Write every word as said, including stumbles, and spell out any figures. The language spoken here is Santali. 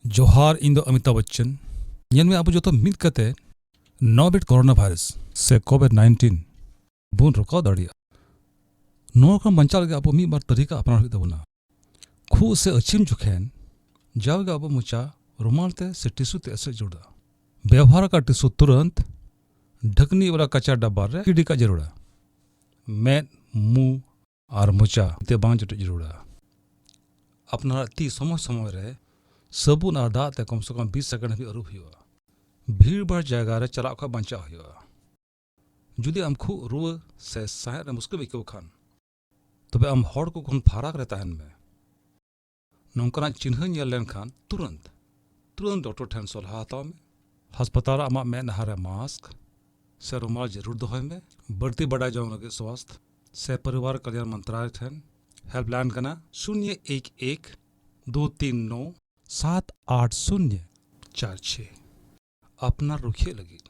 ᱡᱚᱦᱟᱨ, ᱤᱧ ᱫᱚ ᱚᱢᱤᱛᱟᱵᱷ ᱵᱚᱪᱪᱚᱱ᱾ ᱧᱮᱞ ᱢᱮ, ᱟᱵᱚ ᱡᱚᱛᱚ ᱢᱤᱫ ᱠᱟᱛᱮ ᱱᱚᱵᱮᱴ ᱠᱚᱨᱳᱱᱟ ᱵᱷᱟᱭᱨᱟᱥ ᱥᱮ ᱠᱳᱵᱷᱤᱰ ᱱᱟᱭᱤᱱᱴᱤᱱ ᱵᱚᱱ ᱨᱚᱠᱟᱣ ᱫᱟᱲᱮᱭᱟᱜᱼᱟ᱾ ᱱᱚᱣᱟ ᱠᱷᱚᱱ ᱵᱟᱧᱪᱟᱣ ᱞᱟᱹᱜᱤᱫ ᱟᱵᱚ ᱢᱤᱫ ᱵᱟᱨ ᱛᱟᱹᱨᱤᱠᱟ ᱟᱯᱱᱟᱨ ᱦᱩᱭᱩᱜ ᱛᱟᱵᱚᱱᱟ᱾ ᱠᱷᱩᱜ ᱥᱮ ᱟᱹᱪᱷᱤᱢ ᱡᱚᱠᱷᱮᱱ ᱡᱟᱣᱜᱮ ᱟᱵᱚ ᱢᱚᱪᱟ ᱨᱩᱢᱟᱞ ᱛᱮ ᱥᱮ ᱴᱤᱥᱩ ᱛᱮ ᱮᱥᱮᱫ ᱡᱟᱹᱨᱩᱲᱟ᱾ ᱵᱮᱣᱦᱟᱨ ᱟᱠᱟᱫ ᱴᱤᱥᱩ ᱛᱩᱨᱟᱹᱱᱛ ᱰᱷᱟᱹᱠᱱᱤ ᱵᱟᱞᱟ ᱠᱟᱪᱟ ᱰᱟᱵᱵᱟ ᱨᱮ ᱜᱤᱰᱤ ᱠᱟᱜ ᱡᱟᱹᱨᱩᱲᱟ᱾ ᱢᱮᱫ, ᱢᱩ ᱟᱨ ᱢᱚᱪᱟ ᱛᱮ ᱵᱟᱝ ᱡᱚᱴᱮᱫ ᱡᱟᱹᱨᱩᱲᱟ᱾ ᱟᱯᱱᱟᱨᱟᱜ ᱛᱤ ᱥᱚᱢᱚᱭ ᱥᱚᱢᱚᱭ ᱨᱮ ᱥᱟᱵᱩᱱ ᱟᱨ ᱫᱟᱜ ᱛᱮ ᱠᱚᱢ ᱥᱮ ᱠᱚᱢ ᱵᱤᱥ ᱥᱮᱠᱮᱱᱰ ᱦᱟᱹᱵᱤᱡ ᱟᱹᱨᱩᱵ ᱦᱩᱭᱩᱜᱼᱟ᱾ ᱵᱷᱤᱲ ᱵᱷᱟᱲ ᱡᱟᱭᱜᱟ ᱨᱮ ᱪᱟᱞᱟᱜ ᱠᱷᱚᱱ ᱵᱟᱧᱪᱟᱜ ᱦᱩᱭᱩᱜᱼᱟ᱾ ᱡᱩᱫᱤ ᱟᱢ ᱠᱷᱩᱜ, ᱨᱩᱣᱟᱹ ᱥᱮ ᱥᱟᱦᱮᱫ ᱨᱮ ᱢᱩᱥᱠᱤᱞ ᱮᱢ ᱟᱹᱭᱠᱟᱹᱣ ᱠᱷᱟᱱ, ᱛᱚᱵᱮ ᱟᱢ ᱦᱚᱲ ᱠᱚ ᱠᱷᱚᱱ ᱯᱷᱟᱨᱟᱠ ᱨᱮ ᱛᱟᱦᱮᱱ ᱢᱮ᱾ ᱱᱚᱝᱠᱟᱱᱟᱜ ᱪᱤᱱᱦᱟᱹ ᱧᱮᱞ ᱞᱮᱱᱠᱷᱟᱱ ᱛᱩᱨᱟᱹᱱᱛ, ᱛᱩᱨᱟᱹᱱᱛ ᱰᱚᱠᱴᱚᱨ ᱴᱷᱮᱱ ᱥᱚᱞᱦᱟ ᱦᱟᱛᱟᱣ ᱢᱮ᱾ ᱦᱟᱥᱯᱟᱛᱟᱞ ᱨᱮ ᱟᱢᱟᱜ ᱢᱮᱫᱦᱟ ᱨᱮ ᱢᱟᱥᱠ ᱥᱮ ᱨᱩᱢᱟᱞ ᱡᱟᱹᱨᱩᱲ ᱫᱚᱦᱚᱭ ᱢᱮ᱾ ᱵᱟᱹᱲᱛᱤ ᱵᱟᱰᱟᱭ ᱡᱚᱝ ᱞᱟᱹᱜᱤᱫ ᱥᱣᱟᱥᱛᱷ ᱥᱮ ᱯᱚᱨᱤᱵᱟᱨ ᱠᱟᱞᱭᱟᱱ ᱢᱚᱱᱛᱨᱟᱞᱚᱭ ᱴᱷᱮᱱ ᱦᱮᱞᱯᱞᱟᱭᱤᱱ ᱠᱟᱱᱟ ᱥᱩᱱᱭᱚ ᱮᱠ ᱮᱠ ᱫᱩ ᱛᱤᱱ ᱱᱚ ᱥᱟᱛ ᱟᱴ ᱥᱩᱱᱭᱚ ᱪᱟᱨ ᱪᱷᱮ᱾ ᱟᱯᱱᱟᱨ ᱨᱩᱠᱷᱤᱭᱟᱹ ᱞᱟᱹᱜᱤᱫ